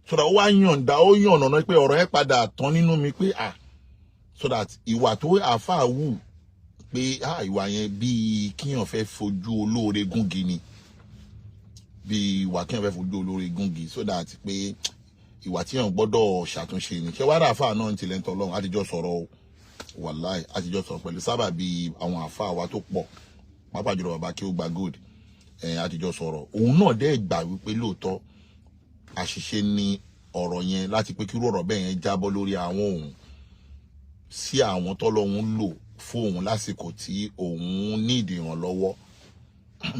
So that ó wá yànda, ó yàn ọ̀nà pé ọ̀rọ̀ yẹn padà tán nínú mi pé, ah, so that ìwà tó àáfàá wù pé, ah, ìwà yẹn bíi kíyàn fẹ́ fojú olóore gúngi ni, bíi ìwà kíyàn fẹ́ fojú olóore gúngi, so that pé ìwà tíyàn gbọ́dọ̀ ṣàtúnṣe ni. Ṣé wàá rà àáfàá náà ń tilẹ̀ ń tọ́lọ́run, àtijọ́ sọ̀rọ̀ o. Wàláì, àtijọ́ sọ̀rọ̀ pẹ̀lú sábà bíi àwọn àáfàá wa tó pọ̀, pàápàá jùlọ bàbá kí ó gba gold ẹ̀, àtijọ́ sọ̀rọ̀. Òun náà dẹ́ gbà wípé lóòótọ́ àṣìṣe ni ọ̀rọ̀ yẹn, láti pé kírú ọ̀rọ̀ bẹ́ẹ̀ yẹn jábọ́ lórí àwọn òun sí àwọn tọ́lọ́hún lò fún òun lásìkò tí òun ní ìdìrànlọ́wọ́.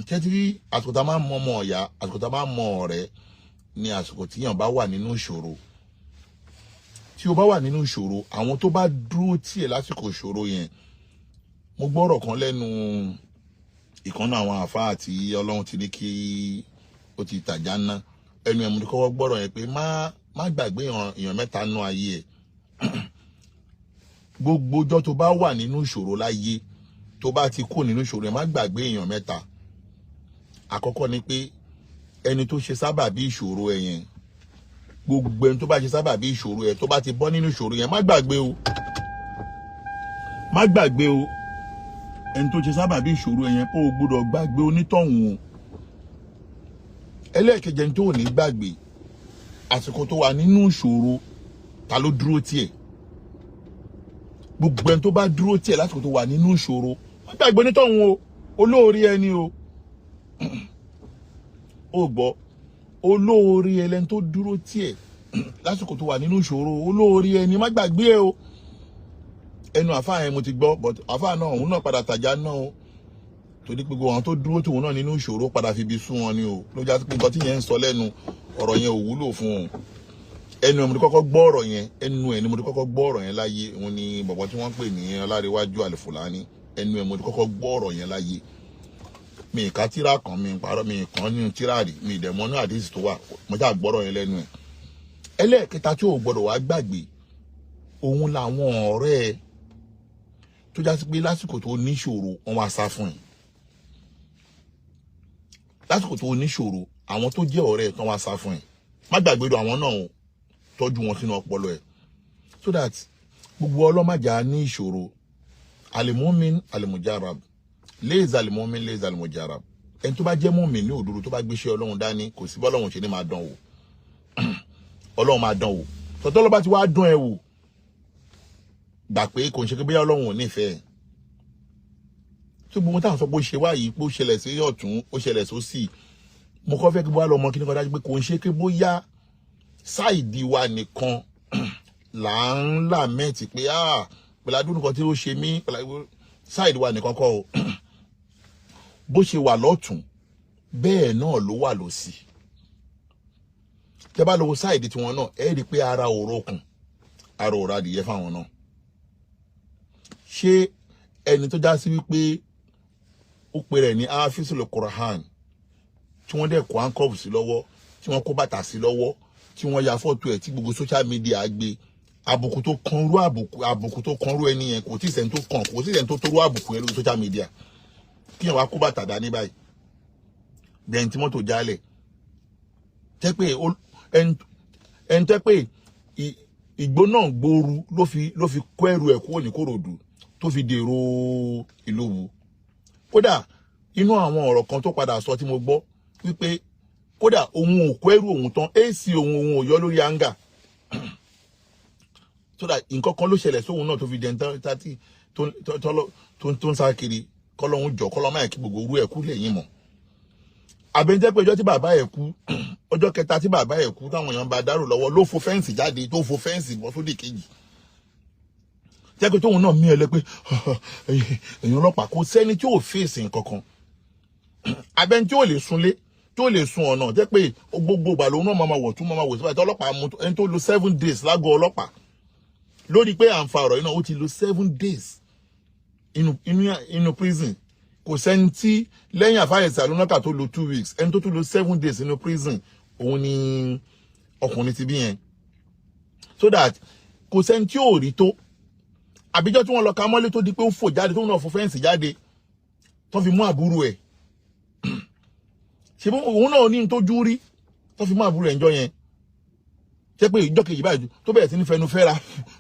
Tẹ́tí, àsìkò tá a máa ń mọ ọmọ ọ̀yà, àsìkò tá a máa ń mọ ọ̀rẹ́ ní àsìkò tí yàn bá wà nínú ìṣòro. Tí o bá wà nínú ìṣòro, àwọn tó bá dúró tì ẹ́ lásìkò ìṣòro yẹn. Mo gbọ́rọ̀ kan lẹ́nu ìkànnà àwọn àfáà tí Ọlọ́run ti ní kí ó ti tàjá ná ẹnu ẹ̀. Mo ti kọ́kọ́ gbọ́rọ̀ yẹn pé má gbàgbé èèyàn mẹ́ta nú ayé ẹ̀. Gbogbo ọjọ́ tó bá wà nínú ìṣòro láyé, tó bá ti kú nínú ìṣòro yẹn, má gbàgbé èèyàn mẹ́ta. Àkọ́kọ́ ni pé ẹni tó ṣe sábàbí ìṣòro ẹ yẹn. Gbogbo ẹni tó bá ṣe sábàbí ìṣòro ẹ, tó bá ti bọ́ nínú ìṣòro yẹn, má gbàgbé o, má gbàgbé o. Ẹni tó ṣe sábàbí ìṣòro ẹ yẹn, kó o gbọ́dọ̀ gbàgbé onítọ̀hún o. Ẹlẹ́ẹ̀kejì, ẹni tó ò ní gbàgbé, àsìkò tó wà nínú ìṣòro, ta ló dúró tiẹ̀? Gbogbo ẹni tó bá dúró tiẹ̀ lásìkò tó wà nínú ìṣòro, má gbàgbé onítọ̀hún o. Olóore ẹni o, ó gbọ́, olóore ẹlẹ́ni tó dúró tiẹ̀ lásìkò tó wà nínú ìṣòro, olóore ẹni, má gbàgbé ẹ o. Ẹnu àfáà yẹn mo ti gbọ́, but àfáà náà, òun náà padà tàjá náà o, torí pé gbogbo àwọn tó dúró tòun náà nínú ìṣòro padà fi ibi sún wọn ni o. Ló já sí pé nǹkan tí yẹn ń sọ lẹ́nu ọ̀rọ̀ yẹn ò wúlò fún un. Ẹnu ẹ̀ mo ti kọ́kọ́ gbọ́ ọ̀rọ̀ yẹn, ẹnu ẹ̀ ni mo ti kọ́kọ́ gbọ́ ọ̀rọ̀ yẹn láyé. Òun ni bọ̀bọ̀ tí wọ́n ń pè ní Ọlárẹ̀wájú Àlùfùlání. Ẹnu ẹ̀ mo ti kọ́kọ́ gbọ́ ọ̀rọ̀ yẹn láyé. Mi ì ká tíra kan, mi ì parọ́, mi ì kàn nínú tíra rí, mi ì dẹ̀ mọ́ ní àdéhìsì tó wà. Mo já gbọ́rọ̀ yẹn lẹ́nu ẹ̀. Ẹlẹ́ẹ̀kẹta tí ò gbọ́dọ̀ wá gbàgbé, òun làwọn ọ̀rẹ́ ẹ tó já sí pé lásìkò tó níṣòro, wọn wá sá fún ẹ. Lásìkò tó níṣòro, àwọn tó jẹ́ ọ̀rẹ́ ẹ tán wá sá fún ẹ, má gbàgbé do àwọn náà o. Tọ́jú wọn sínú ọpọlọ ẹ, so that gbogbo ọlọ́màjà ní ìṣòro. Alimumin alimujarab léèzà, alimumin léèzà alimujarab. Ẹni tó bá jẹ́ mùmí ní òdodo, tó bá gbéṣẹ́ Ọlọ́run dání, kò sí bọ́lọ́run ṣe ní máa dán wò. Ọlọ́run máa dán wò. Tọ́tọ́ ló bá ti wá dán ẹ wò, gbà pé kò ń ṣe pé bóyá Ọlọ́run ò nífẹ̀ẹ́ tó. Gbogbo táwọn sọ pé ó ṣe wá yìí, pé ó ṣẹlẹ̀ sí ọ̀tún, ó ṣẹlẹ̀ sósì, mo kọ́ fẹ́ kí bóyá lọ́mọ kí ni kọ́ dájú pé kò ń ṣe pé bóyá side wa nìkan là ń lament pé, ah, pẹ̀lú adúlù kan tí ó ṣe mí, pẹ̀lú side wa nìkan kọ́ o. Bó ṣe wà lọ́tún, bẹ́ẹ̀ náà ló wà lósì. Tẹ́ bá lọ wo side tiwọn náà, ẹ rí i pé ara ò rokùn, ara ò radìyẹ fáwọn náà. Ṣé ẹni tó já sí wípé ó pe rẹ̀ ní afisul Quran, tí wọ́n dẹ̀ kó handcuff sí lọ́wọ́, tí wọ́n kó bàtà sí lọ́wọ́, tí wọ́n ya fọ́tò ẹ̀, tí gbogbo social media gbé, àbùkù tó kan rú, àbùkù tó kan rú ẹni yẹn, kò tí ì sẹ́ni tó kàn, kò tí ì sẹ́ni tó tó rú àbùkù yẹn lórí social media. Kí yẹn wá kó bàtà dání báyìí bẹ́ẹ̀ tí mọ́tò jálẹ̀, tẹ́ pé ẹni tẹ́ pé ìgbóná gbooru ló fi kó ẹrù ẹ̀ kúrò ní Kòròdú tó fi dèrò Ìlówú. Kódà inú àwọn ọ̀rọ̀ kan tó padà sọ tí mo gbọ́ wípé kódà òun ò kó ẹrù òun tán, AC òun ò yọ lórí hanger, so that nǹkan kan ló ṣẹlẹ̀ sóhun náà tó fi dẹ̀ tàbí tó ń sá kiri. Kọ́lọ́hún jọ, kọ́lọ́ máa kí gbogbo orú ẹ̀ kú lẹ́yìn mọ̀. Àbẹ̀jẹ́ pé ọjọ́ tí bàbá ẹ̀ kú, ọjọ́ kẹta tí bàbá ẹ̀ kú, táwọn èèyàn bá dárò lọ́wọ́, ló fo fence jáde, tó fo fence bọ́ sódì kejì, jẹ́ pé tóun náà mí ẹ lẹ pé èèyàn ọlọ́pàá, kò sẹ́ni tí ò fèsì nǹkan kan. Abẹ́ni tí ò lè sunlé, tí ò lè sun ọ̀nà, jẹ́ pé gbogbo ìgbà lòun náà máa wọ̀ tún, máa wò síbáyìí tí ọlọ́pàá mú ẹni tó lo 7 days lágọ̀ọ́ ọlọ́pàá lórí pé à ń fa ọ̀rọ̀ yìí náà. Ó ti lo 7 days inú prison. Kò sẹ́ni tí lẹ́yìn àfáyẹ̀sì àlùnákà tó lo 2 weeks, ẹni tó tún lo 7 days inú prison, òun ni ọkùnrin ti bí yẹn. So that kò sẹ́ni tí ò rí tó. Àbíjọ́ tí wọ́n lọ ka mọ́lé, tó di pé ó fò jáde, tó náà fò fence jáde, tó fi mú àbúrò ẹ̀, ṣe bó òun náà ní tójú rí, tó fi mú àbúrò ẹ̀ ńjọ́ yẹn. Ṣé pé ìjọ kejì báyìí tó bẹ̀rẹ̀ sí ní fẹnu fẹ́ra,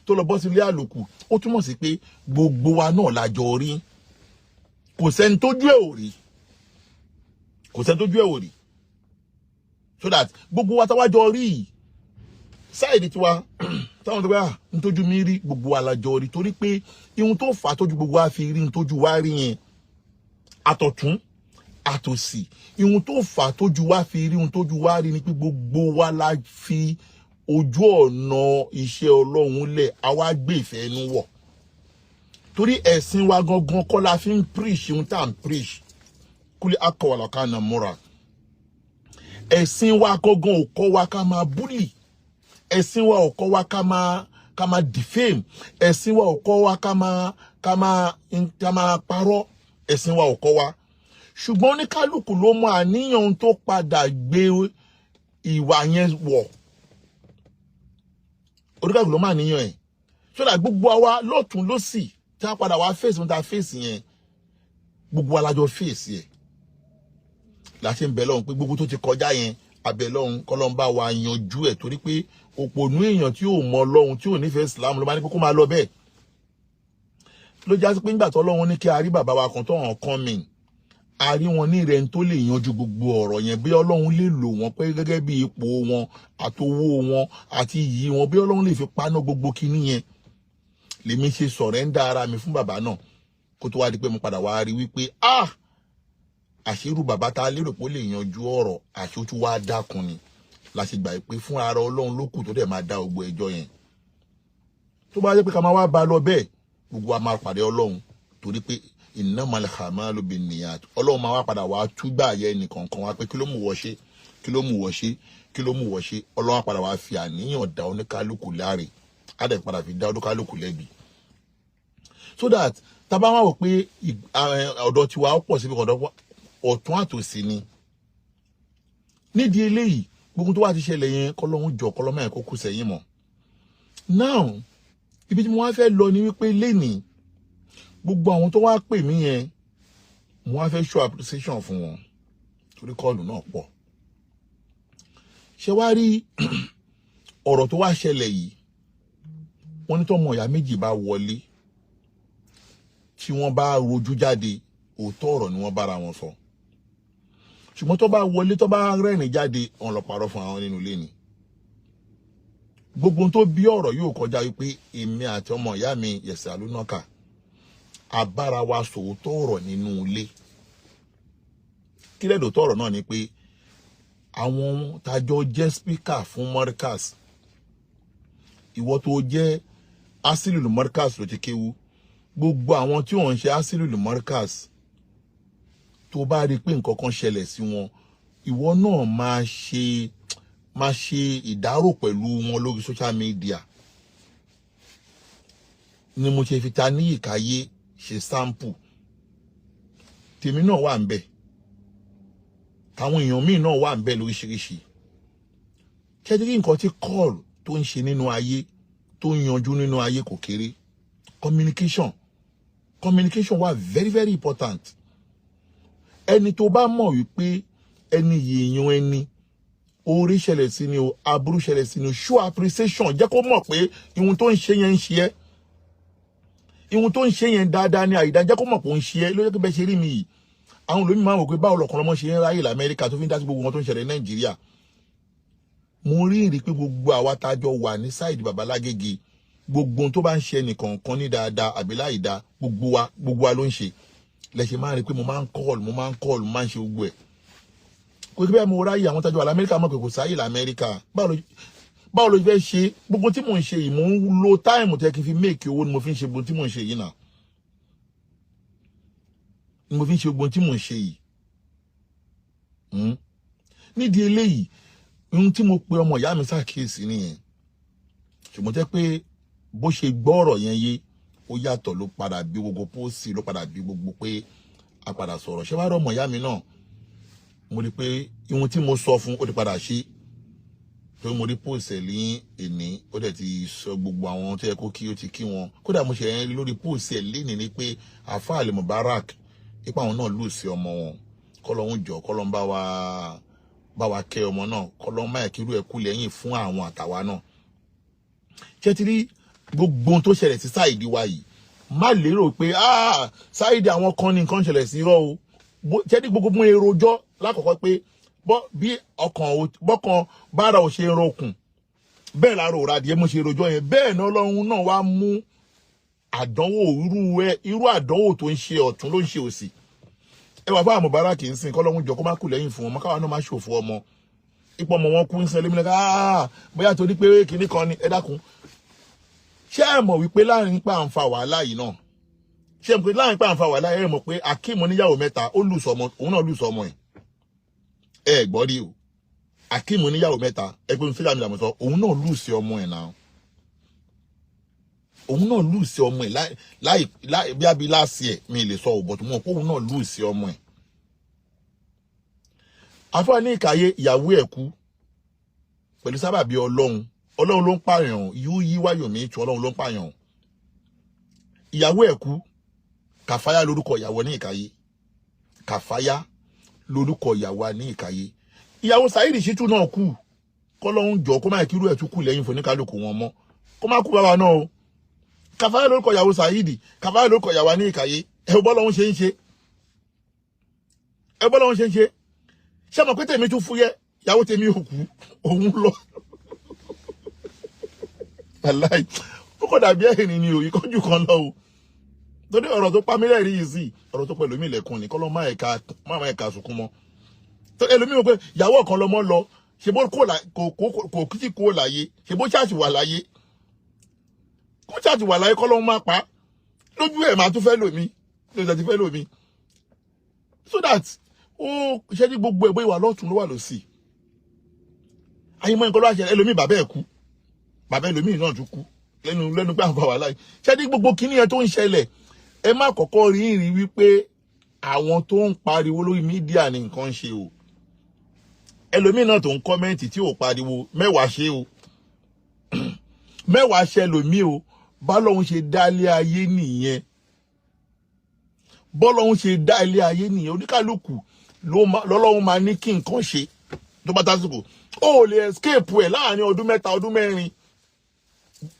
tó lọ bọ́ sí ilé àlòkù, ó túmọ̀ sí pé gbogbo wa náà la jọ rí. Kò sẹ́ni tójú ẹ̀ ò rí, kò sẹ́ni tójú ẹ̀ ò rí. So that gbogbo wa táwa jọ rí yìí, side tiwa táwọn tó bá ń tójú mi rí, gbogbo wa la jọ rí, torí pé ihun tó fà á tójú gbogbo wa fi rí ntójú wa rí yẹn, àtọ̀tún àtòsì, ihun tó fà á tójú wa fi rí ihun tójú wa rí ni pé gbogbo wa la fi ojú ọ̀nà iṣẹ́ Ọlọ́run lẹ̀, àwa gbé ìfẹ́ inú wọ̀, torí ẹ̀sìn wa gangan kọ́ la fi ń preach ihun tá à ń preach. Kúlẹ̀ akọ̀wàlà kan nà múra, ẹ̀sìn wa gangan ò kọ́ wa ká máa bully, ẹ̀sìn wa ò kọ́ wa ká máa defame, ẹ̀sìn wa ò kọ́ wa ká máa parọ́, ẹ̀sìn wa ò kọ́ wa. Ṣùgbọ́n oníkálukú ló mọ àníyàn ohun tó padà gbé ìwà yẹn wọ̀. Oníkálukú ló mọ àníyàn ẹ̀, so that gbogbo àwa lọ́tún lọ́sì tí a padà wá face ohun tá a face yẹn, gbogbo wa la jọ face yẹn. La ṣe ń bẹ lọ́hùn pé gbogbo tó ti kọjá yẹn, abẹ lọ́hùn kọ́lọ́n bá wa yanjú ẹ̀, torí pé òpònú èèyàn tí ò mọ Ọlọ́hun, tí ò nífẹ̀ẹ́ Islam, ló máa ní pé kó máa lọ bẹ́ẹ̀. Ló já sí pé nígbà tó Ọlọ́hun ní kí a rí bàbá wa kan tó hàn kán mi, a rí wọn ní rẹ̀ tó lè yanjú gbogbo ọ̀rọ̀ yẹn, bí Ọlọ́hun lè lò wọ́n pé gẹ́gẹ́ bí ipò wọn àtowó wọn àti iyì wọn, bí Ọlọ́hun lè fi paná gbogbo kinní yẹn, lèmi ṣe surrender ara mi fún bàbá náà, kó tó wá di pé mo padà wá rí wípé, ah, àṣírù bàbá tá a lérò pé ó lè yanjú ọ̀rọ̀, àṣé ó tún wá dákun ni. La ṣe gbà pé fún ara Ọlọ́run ló kù tó dẹ̀ máa dá gbogbo ẹjọ́ yẹn. Tó bá jẹ́ pé ká máa wá bá a lọ bẹ́ẹ̀, gbogbo wa máa pàdé Ọlọ́run, torí pé innamal a'malu binniyat. Ọlọ́run máa wá padà wá túgbà yẹ ẹnìkọ̀ọ̀kan wá pé kí ló mú wọ́ ṣe, kí ló mú wọ́ ṣe, kí ló mú wọ́ ṣe. Ọlọ́run á padà wá fi àníyàn dá oníkálukú láre, á dẹ̀ padà fi dá oníkálukú lẹ́bi. So that tá bá wá wò pé ọ̀dọ̀ tiwa ó pọ̀ síbi ọ̀dọ̀ ọ̀tún àtòsí ni. Nídìí eléyìí, gbogbo tó wá ti ṣẹlẹ̀ yẹn, kọ́lọ́hún jọ kọ́lọ́mọ́ ẹ̀ kó kù sẹ́yìn mọ́. Now, ibi tí mo wá fẹ́ lọ ni wípé lénìí, gbogbo àwọn tó wá pè mí yẹn, mo wá fẹ́ show appreciation fún wọn, torí call náà pọ̀. Ṣé wá rí ọ̀rọ̀ tó wá ṣẹlẹ̀ yìí, wọ́n ní tọ́mọ ìyá méjì bá wọlé, tí wọ́n bá rojú jáde, òótọ́ ọ̀rọ̀ ni wọ́n bára wọn sọ. Ṣùgbọ́n tó bá wọlé, tó bá rẹ́rìn jáde, wọn lọ parọ́ fún àwọn nínú ilé ni. Gbogbo tó bí ọ̀rọ̀ yóò kọjá wípé èmi àti ọmọ ìyá mi Yẹ̀sẹ̀ Alúnákà abára wa sòótọ́ ọ̀rọ̀ nínú ilé. Kí lẹ́dọ̀tọ́ ọ̀rọ̀ náà ni pé àwọn tájọ jẹ́ speaker fún Markaz, ìwọ tó jẹ́ Asilulu Markaz ló ti kéwu, gbogbo àwọn tí wọ́n ń ṣe Asilulu Markaz, tó bá rí i pé nǹkan kan ṣẹlẹ̀ sí wọn, ìwọ náà máa ṣe ìdárò pẹ̀lú wọn lórí social media. Ni mo ṣe fi ta níyì káyé ṣe sample. Tèmi náà wà ń bẹ̀, táwọn èèyàn míì náà wà ń bẹ̀ lóríṣiríṣi. Ṣẹ́jú nǹkan tí call tó ń ṣe nínú ayé, tó ń yanjú nínú ayé, kò kéré. Communication wà very, very important. Ẹni tó bá mọ̀ wípé ẹni yìí yan ẹni oore ṣẹlẹ̀ sí ni o, aburú ṣẹlẹ̀ sí ni o, show appreciation. Jẹ́ kó mọ̀ pé ihun tó ń ṣe yẹn ń ṣe ẹ́, ihun tó ń ṣe yẹn dáadáa ní àyídá, jẹ́ kó mọ̀ pé ó ń ṣe ẹ́. Ló jẹ́ pé bẹ́ẹ̀ ṣe rí mi yìí, àwọn olómi máa ń wò pé báwo lọkùnrin ọmọ ṣe ń ráyè lamẹ́ríkà tó fi ń dá sí gbogbo wọn tó ń ṣẹlẹ̀ ní Nàìjíríà. Mo rí ìrí pé gbogbo àwa tá a jọ wà ní side Babalágége, gbogbo ohun tó bá ń ṣe ẹnìkọ̀ọ̀kan ní dáadáa àbí láìda, gbogbo wa ló ń ṣe. Lẹ́sẹ̀ máa ń rí pé mo máa ń call, mo máa ń call, mo máa ń ṣe gbogbo ẹ̀. Kò kí bẹ́ẹ̀ mo ráyè. Àwọn tájọ wà lamẹ́ríkà mọ̀ pé kò sáyè lamẹ́ríkà. Báwo ló fẹ́ ṣe gbogbo tí mò ń ṣe yìí? Mò ń lo time tẹ́ kí n fi make owó ni mo fi ń ṣe gbogbo tí mò ń ṣe yìí náà, ni mo fi ń ṣe gbogbo tí mò ń ṣe yìí. Nídìí eléyìí, ohun tí mo pe ọmọ ìyá mi ṣàkíyèsí nìyẹn. Ṣùgbọ́n jẹ́ pé bó ṣe gbọ́ ọ̀rọ̀ yẹn yé, ó yàtọ̀. Ló padà bí gbogbo post, ló padà bí gbogbo pé a padà sọ̀rọ̀. Ṣé wàá rọ ọmọ ìyá mi náà, mo rí i pé ohun tí mo sọ fún, ó ti padà ṣe, torí mo rí post ẹ̀ ní èní, ó dẹ̀ ti sọ gbogbo àwọn tó yẹ kó kí, ó ti kí wọn. Kódà mo ṣe ń rí lórí post ẹ̀ lénìí ni pé Àfáà Àlè Mubarak, ipa àwọn náà lù sí ọmọ wọn. Kọ́lọ́hún jọ, kọ́lọ́hún bá wa kẹ́ ọmọ náà, kọ́lọ́hún máyà kírú ẹ̀ kú lẹ́yìn fún àwọn àtàwa náà. Ṣé ti rí gbogbo ohun tó ṣẹlẹ̀ sí Saheed wa yìí? Má lérò pé, ah, Saheed àwọn kan ní nǹkan ṣẹlẹ̀ sí irọ́ o. Ṣé ní gbogbo mú èròjọ́ lákọ̀ọ́kọ́ pé bí ọkàn bọ́kàn bára ò ṣe rokùn bẹ́ẹ̀ lára òrà adìẹ mo ṣe rojọ́ yẹn, bẹ́ẹ̀ náà Ọlọ́run náà wá mú àdánwò irú ẹ, irú àdánwò tó ń ṣe ọ̀tún ló ń ṣe òsì. Ẹ wà fún àwọn Mubarak ń sìn, kọ́lọ́hún jọ kó má kú lẹ́yìn fún ọmọ, káwa náà má ṣòfò ọmọ. Ipò ọmọ wọn kú ń sẹ́lẹ̀ mílẹ̀ káà bóyá torí pé kinní kan ni. Ẹ dákun, ṣé ẹ mọ̀ wípé láàrin pé à ń fa wàhálà yìí náà, ṣé ẹ mọ̀ pé láàrin pé à ń fa wàhálà, ẹ mọ̀ pé Akeem oníyàwó mẹ́ta, ó lù sọmọ, òun náà lù sọmọ ẹ̀. Ẹ gbọ́ rí o, Akeem oníyàwó mẹ́ta, ẹ pé social media mo sọ, òun náà lù sí ọmọ ẹ̀ náà, òun náà lù sí ọmọ ẹ̀ láì láì bí abi láàsì ẹ̀ mi lè sọ òbọ̀ tó mọ̀ pé òun náà lù sí ọmọ ẹ̀. Àfáà ní ìkàyé ìyàwó ẹ̀ kú pẹ̀lú sábàbí Ọlọ́run. Ọlọ́run ló ń pààyàn, yóò yí wáyò mí tu, Ọlọ́run ló ń pààyàn. Ìyàwó ẹ̀ kú, Kàfáyà lórúkọ ìyàwó ní ìkàyé, Kàfáyà lórúkọ ìyàwó ní ìkàyé. Ìyàwó Saheed Shittu náà kú. Kọ́lọ́hún jọ kó má kírú ẹ̀ tún kú lẹ́yìn fún oníkálukú wọn mọ́, kó má kú bàbá náà o. Kàfáyà lórúkọ ìyàwó Saheed, Kàfáyà lórúkọ ìyàwó ní ìkàyé. Ẹ bọ́ lọ́hún ṣe ń ṣe, ẹ bọ́ lọ́hún ṣe ń ṣe. Ṣé mo pé tèmi tún fúyẹ́? Ìyàwó tèmi ò kú, òun lọ. Aláì ó kọ́ dàbí ẹ̀rìn ni o, ìkọ́jú kan lọ o, torí ọ̀rọ̀ tó pa mí lẹ́rìí yìí sí ọ̀rọ̀ tó pẹ̀lú mi lẹ́kùn ni kọ́lọ́ má ẹ̀ka má ẹ̀ka sunkún mọ́. Ẹlòmíì wọ́n pé ìyàwó kan lọ́mọ lọ, ṣe bó kò kí kó láyé, ṣe bó ṣáàṣì wà láyé, kó ṣáàṣì wà láyé, kọ́lọ́ má pa lójú ẹ̀, máa tún fẹ́ lòmí lójú ẹ̀ ti fẹ́ lòmí, so that ó ṣe ní gbogbo ẹ̀ bóyá wà lọ́tún ló wà lọ́sì. Àyìnbó nǹkan ló wà ṣẹlẹ̀. Ẹlòmíì bàbá ẹ̀ kú, bàbá ẹlòmíì náà tún kú lẹ́nu lẹ́nu pé àwọn wàhálà yìí. Ṣé ní gbogbo kíní yẹn tó ń ṣẹlẹ̀, ẹ má kọ́kọ́ rí ìrìn wípé àwọn tó ń pariwo lórí media ni nǹkan ń ṣe o. Ẹlòmíì náà tó ń comment tí ò pariwo, mẹ́wàá ṣe o, mẹ́wàá ṣe ẹlòmíì o. Bá lóun ṣe dá ilé ayé nìyẹn, bọ́lọ́hún ṣe dá ilé ayé nìyẹn. Oníkálukú lọ́lọ́hún máa ní kí nǹkan ṣe tó bá tásìkò. Ó lè escape ẹ̀ láàrin ọdún 3, ọdún 4.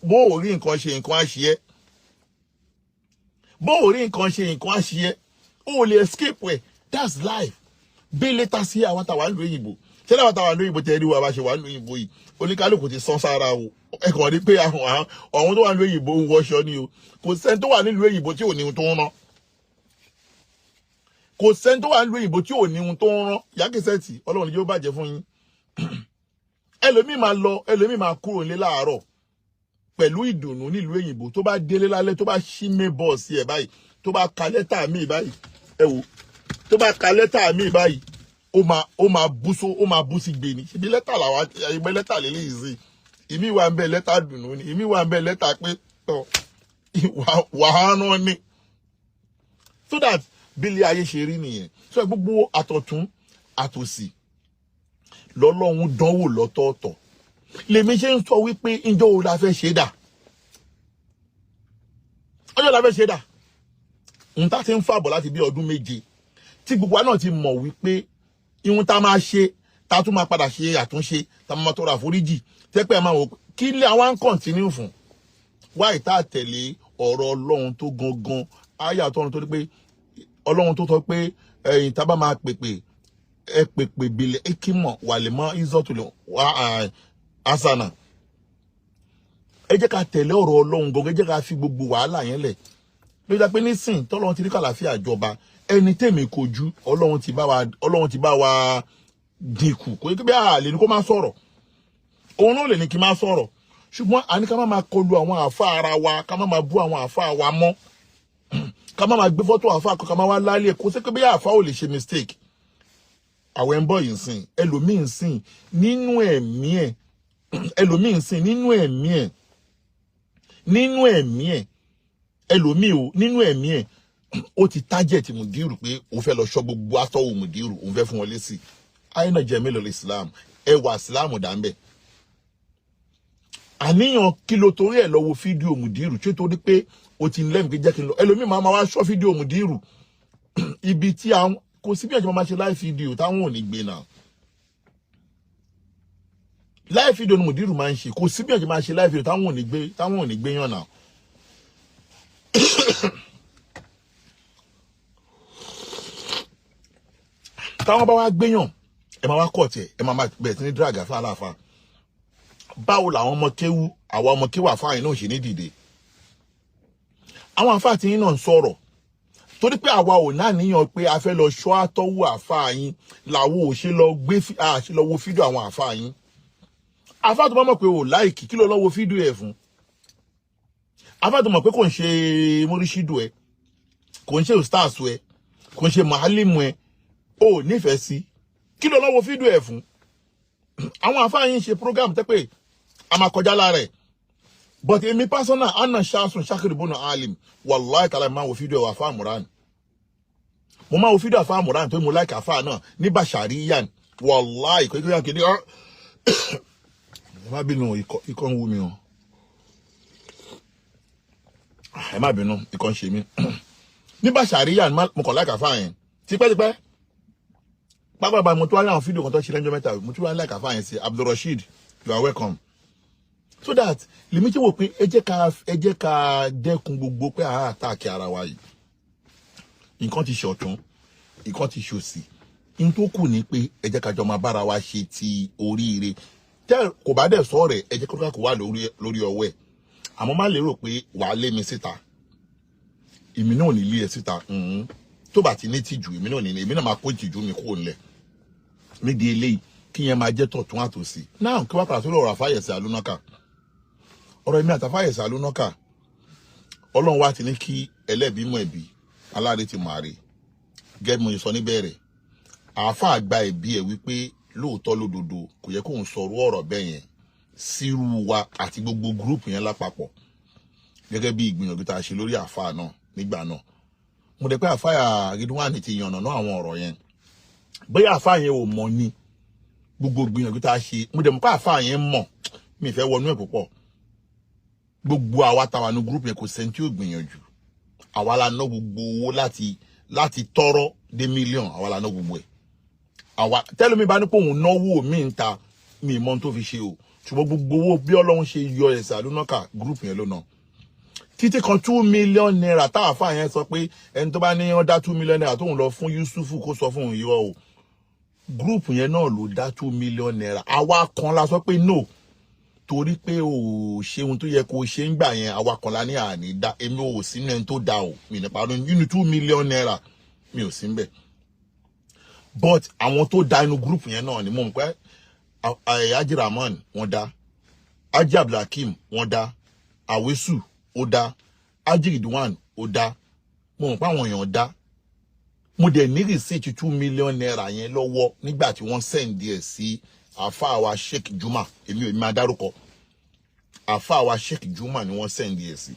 Bó ò rí nǹkan ṣe, nǹkan á ṣe ẹ́. Bó ò rí nǹkan ṣe, nǹkan á ṣe ẹ́. Ó lè escape ẹ̀. That's life. Bí létà sí àwọn táwa ń lo òyìnbó, ṣé láwọn táwa ń lo òyìnbó tẹ́ rí wa bá ṣe wà ń lo òyìnbó yìí, oníkálukú ti sán sára o. Ẹ kàn rí pé àwọn tó wà ń lo òyìnbó ń wọṣọ ni o. Kò sẹ́ni tó wà nílùú òyìnbó tí ò ní ohun tó ń rán. Kò sẹ́ni tó wà nílùú òyìnbó tí ò ní ohun tó ń rán. Yákẹ́sẹ̀tì Ọlọ́run yóò bàjẹ́ fún yín. Ẹlòmíì máa lọ, ẹlòmíì máa kúrò nílé láàárọ̀ pẹ̀lú ìdùnnú nílùú òyìnbó. Tó bá délé lálẹ́, tó bá ṣí mailbox ẹ̀ báyìí, tó bá ka lẹ́tà míì báyìí, ẹ wò, tó bá ka lẹ́tà míì báyìí, ó máa bú só, ó máa bú sí gbé ni. Ṣebí lẹ́tà làwa ẹgbẹ́ lẹ́tà lélẹ́yìí sí. Ìmí wà ń bẹ lẹ́tà dùnnú ni, ìmí wà ń bẹ lẹ́tà pé tọ́ wàá rán ni. So that bílé ayé ṣe rí nìyẹn. So gbogbo àtọ̀tún àtòsì lọ́lọ́run dánwò lọ́tọ̀ọ̀tọ̀. Lèmi ṣe ń sọ wípé ǹjọ́ wo la fẹ́ ṣe dà? Ọjọ́ la fẹ́ ṣe dà n ta ti ń fàbọ̀ láti bí ọdún 7, tí gbogbo wa náà ti mọ̀ wípé ihun tá a máa ṣe, tá a tún máa padà ṣe àtúnṣe, tá a máa tọrọ àforíjì, tẹ́pẹ́ máa wò kí lé àwọn ń continue fún wáyé tá a tẹ̀lé ọ̀rọ̀ Ọlọ́run tó gangan ayé àtọ́run tó ní pé Ọlọ́run tó sọ pé ẹ̀yìn tá a bá máa pèpè, ẹ pèpè bìlẹ̀ ekimọ̀ wàlẹ̀ mọ́ ìzọ́tò wà asana. Ẹ jẹ́ ká tẹ̀lé ọ̀rọ̀ Ọlọ́run gangan. Ẹ jẹ́ ká fi gbogbo wàhálà yẹn lẹ̀. Ló jẹ́ pé nísìn tọ́lọ́run ti ní kàlàáfíà jọba, ẹni tèmi kojú, Ọlọ́run ti bá wa dínkù. Kò yẹ kí bí a lè ní kó má sọ̀rọ̀, òun náà lè ní kí n má sọ̀rọ̀, ṣùgbọ́n àní ká má máa kọlu àwọn àfa ara wa, ká má máa bú àwọn àfa wa mọ́, ká má máa gbé fọ́tò àfa kan, ká má wá lálẹ́. Kó sí pé bí àfa ò lè ṣe mistake. Àwẹ̀ ń bọ̀ yìí sìn, ẹlòmíì ń sìn nínú ẹ̀mí ẹ̀, ẹlòmíì ń sìn nínú ẹ̀mí ẹ̀, nínú ẹ̀mí ẹ̀, ẹlòmíì o, nínú ẹ̀mí ẹ̀, ó ti target mùdírù pé òun fẹ́ lọ ṣọ́ gbogbo atọ́wò mùdírù, òun fẹ́ fún wọn lésì. Àyìnà jẹ́ mélòó lè Islam, ẹwà Islam dà ń bẹ̀. Àníyàn kí ló torí ẹ̀ lọ wo fídíò mùdírù? Tí ó torí pé o ti lẹ́mìí pé jẹ́ kí n lọ. Ẹlòmíì máa wá ṣọ́ fídíò mùdírù ibi tí àwọn kò sí bí ẹ̀jẹ̀ máa ṣe live fídíò táwọn ò ní gbé náà. Live video ni mùdírù máa ń ṣe. Kò sí bí ọ̀jẹ̀ máa ṣe live video táwọn ò ní gbé yàn náà. Táwọn bá wá gbéyàn, ẹ máa wá kọ̀ tiẹ̀, ẹ máa bẹ̀rẹ̀ sí ní drag àfa aláfa. Báwo làwọn ọmọ kéwú, àwọn ọmọ kéwú àfa yẹn náà ṣe ní dìde? Àwọn àfa àti yín náà ń sọ̀rọ̀ torí pé àwa ò náníyàn pé a fẹ́ lọ ṣọ́ àtọ́wò àfa yín, làwọn ò ṣe lọ gbé àṣe lọ wo fídíò àwọn àfa yín. Àfa tó bá mọ̀ pé ò láìkì, kí ló lọ wo fídíò ẹ̀ fún? Àfa tó mọ̀ pé kò ń ṣe mọ́ríṣídù ẹ̀, kò ń ṣe ustaz ẹ̀, kò ń ṣe màálìmù ẹ̀, ò nífẹ̀ẹ́ sí, kí ló lọ wo fídíò ẹ̀ fún? Àwọn àfa yín ṣe program tẹ́ pé a máa kọjá lára ẹ̀, but èmi personal, anna shasun shakiri bunu alim, wallahi ta'ala, máa wo fídíò àfa Muran. Mo máa wo fídíò àfa Muran tó mo like àfa náà ní bashariyan, wallahi kò kí kí ẹ má bínú, ikọ́ ń wú mi o, ẹ má bínú, ikọ́ ń ṣe mí. Ní bashariyan, mo kàn like àfa yẹn tipẹ́tipẹ́. Pápá mo tún wá láwọn fídíò kan tó ṣe lẹ́jọ́ mẹ́ta, mo tún wá like àfa yẹn sí. Abdulrasheed, you are welcome. So that lèmi tí wò pé ẹ jẹ́ ká dẹ́kun gbogbo pé àá àtàkì ara wa yìí. Nǹkan ti ṣọ̀tún, nǹkan ti ṣòsì, n tó kù ni pé ẹ jẹ́ ká jọ máa bára wa ṣe ti oríire. Tẹ́ kò bá dẹ̀ sọ rẹ̀, ẹ jẹ́ kó kó wà lórí ọwọ́ ẹ̀. Àmọ́ má lérò pé wàá lé mi síta, èmi náà ò ní lé ẹ síta. Tó bá ti ní tìjú, èmi náà ní, èmi náà máa kó ìtìjú mi kúrò nílẹ̀ nídìí eléyìí, kí yẹn máa jẹ́ tọ̀tún àtòsí náà. Kí wọ́n padà sórí ọ̀rọ̀ àfáyẹ̀sẹ̀ alúnákà, ọ̀rọ̀ èmi àtàfáyẹ̀sẹ̀ alúnákà, Ọlọ́run wá ti ní kí ẹlẹ́bí mọ̀ ẹ̀bí, aláàrẹ ti mọ̀ àrè. Gẹ́gẹ́ bí mo ṣe sọ níbẹ̀rẹ̀, àáfàá gba ẹ̀bí ẹ̀ wípé lóòótọ́ lódodo kò yẹ kóun sọ̀rọ̀ ọ̀rọ̀ bẹ́ẹ̀ yẹn sírú wa àti gbogbo gúrúùpù yẹn lápapọ̀, gẹ́gẹ́ bí ìgbìyànjú tá a ṣe lórí àáfàá náà nígbà náà. Mo dẹ̀ pé àáfàá Ridwan ti yànnà náà àwọn ọ̀rọ̀ yẹn, bóyá àáfàá yẹn ò mọ̀ ni gbogbo ìgbìyànjú tá a ṣe. Mo dẹ̀ mọ̀ pé àáfàá yẹn mọ̀, mi fẹ́ wọnú ẹ̀ púpọ̀. Gbogbo àwa táwa ní gúrúùpù yẹn, kò sẹ́ni tí ò gbìyànjú. Àwa la ná gbogbo owó láti tọrọ dé mílíọ̀n, àwa la ná gbogbo ẹ̀. Àwa tẹ́lómi bá ní pé òun náwó mi ń ta mi mọ́ tó fi ṣe o, ṣùgbọ́n gbogbo owó bí Ọlọ́run ṣe yọ ẹ̀sẹ̀ àlùnákà gúrúùpù yẹn ló ná títí kan 2 million naira. Táwa fà yẹn sọ pé ẹni tó bá ní wọ́n dá 2 million naira tóun lọ fún Yusufu kó sọ fún òun, yọ o, gúrúùpù yẹn náà ló dá 2 million naira. Àwa kan la sọ pé no, torí pé o ṣe ohun tó yẹ kó o ṣe ń gbà yẹn. Àwa kan la ní àní dá. Èmi ò sínú ẹni tó dá o, mi nípa nínú 2 million naira, mi ò sí ń bẹ̀. But àwọn tó dá inú gúrúùpù yẹn náà ni mo mọ̀ pé Haji Rahman wọ́n dá, Haji Abdulhakeem wọ́n dá, Awesu ó dá, Haji Ridwan ó dá. Mo mọ̀ pé àwọn èèyàn dá. Mo dẹ̀ ní receipt 2 million naira yẹn lọ́wọ́ nígbà tí wọ́n send ẹ̀ sí àáfàá wa Sheikh Juma. Èmi ò ní máa dárúkọ àáfàá wa Sheikh Juma ni wọ́n send ẹ̀ sí.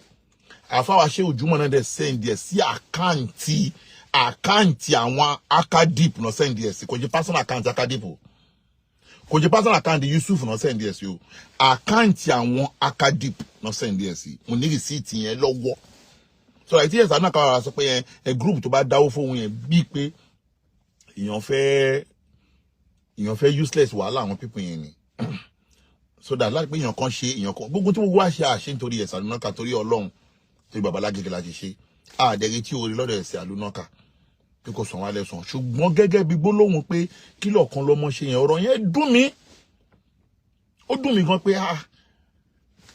Àáfàá wa Sheikh Juma náà dẹ̀ send ẹ̀ sí àkáǹtì àwọn Akadip náà send ẹ̀ sí. Kò jẹ́ personal account Akadip o, kò jẹ́ personal account Yusuf náà send ẹ̀ sí o, àkáǹtì àwọn Akadip náà send ẹ̀ sí. Mo ní receipt yẹn lọ́wọ́. So àìtí ẹ̀sán náà káwọn sọ pé ẹ group tó bá dáwó fóun yẹn, bíi pé èèyàn fẹ́ useless wàhálà àwọn people yẹn ni. So that láti pé èèyàn kan ṣe, èèyàn kan gbogbo tí gbogbo wa ṣe àṣẹ nítorí ẹ̀sán àlùnáka, torí Ọlọ́run, torí babalágége la ṣe ṣe àdẹ̀rẹ̀ tí orí lọ́dọ̀ ẹ̀sẹ̀ àlùnáka pé kò sàn wá lẹ́sàn. Ṣùgbọ́n gẹ́gẹ́ bí gbólóhùn pé kílọ̀ kan lọ́mọ ṣe yẹn, ọ̀rọ̀ yẹn dùn mí, ó dùn mí gan pé ah,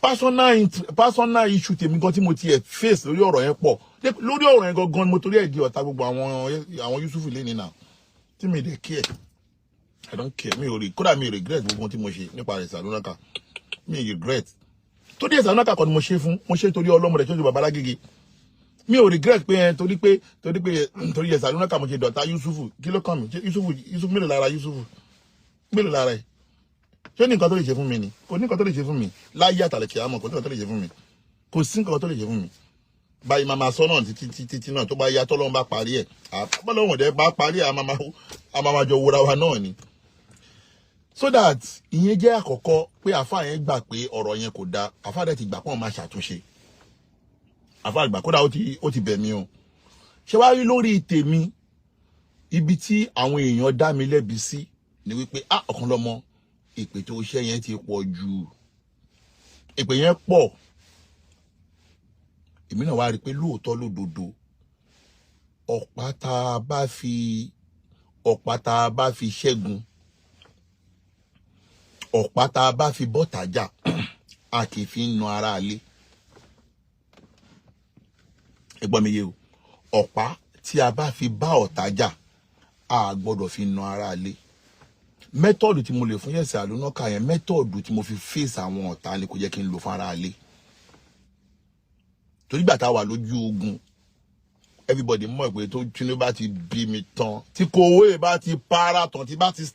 personal issue tèmi gan tí mo ti ẹ̀ face lórí ọ̀rọ̀ yẹn pọ̀. Lórí ọ̀rọ̀ yẹn gangan ni mo torí ẹ̀ di ọ̀tá gbogbo àwọn Yusufu lé nínà tí mi dẹ̀ care. I don't care. Mi ò rí kódà, mi ò regret gbogbo ohun tí mo ṣe nípa rẹ̀ sàlúnàkà, mi ò regret. Torí ẹ̀sán kọ́ ni mo ṣe fún, mo ṣe torí ọlọ́mọ rẹ̀ tó ju babalágége. Mi ò regret pé ẹ torí pé torí ẹ̀sán lónà mo ṣe dọ̀tá Yusufu. Kí ló kàn mí? Ṣé Yusufu, Yusufu mélòó lára, Yusufu mélòó lára ẹ̀? Ṣé ní nǹkan tó lè ṣe fún mi ni? Kò ní nǹkan tó lè ṣe fún mi láyé àtàlẹ̀kẹ̀ àmọ́ kò ní nǹkan tó lè ṣe fún mi, kò sí nǹkan tó lè ṣe fún mi. Báyìí máa ma sọ náà títí títí tí náà tó bá yá, tọ́lọ́run bá parí ẹ̀, àbọ̀lọ́wọ̀n dẹ́ bá parí ẹ̀, a máa ma jọ wúra wa náà ni. So that ìyẹn jẹ́ àkọ́kọ́ pé àfa yẹn gbà pé ọ̀rọ̀ yẹn kò dáa. Àfa dẹ̀ ti gbà pọ́n máa ṣàtúnṣe. Àfa àgbà kódà ó ti bẹ̀ mí o. Ṣé wàá rí lórí tèmi, ibi tí àwọn èèyàn dá mi lẹ́bi sí ni wípé ah, ọ̀kan lọ́mọ Èpè tó ṣẹ́ yẹn ti pọ̀ jù, èpè yẹn pọ̀. Èmi náà wá rí i pé lóòótọ́ lódodo, ọ̀pá tá a bá fi ṣẹ́gun, ọ̀pá tá a bá fi bọ́tà jà, a kì í fi ń na ara lé. Ẹ gbọ́ mi yé o. Ọ̀pá tí a bá fi bá ọ̀tá jà, a gbọ́dọ̀ fi na ara lé. Method tí mo lè fún yẹ̀sẹ̀ àlùnáka yẹn, method tí mo fi face àwọn ọ̀tá ni kò jẹ́ kí n lò fún ara lé, torí gbà tá a wà lójú ogun, everybody mọ̀ pé tó Tinubu bá ti bí mi tán, tí kòwé bá ti para tán, tí bá ti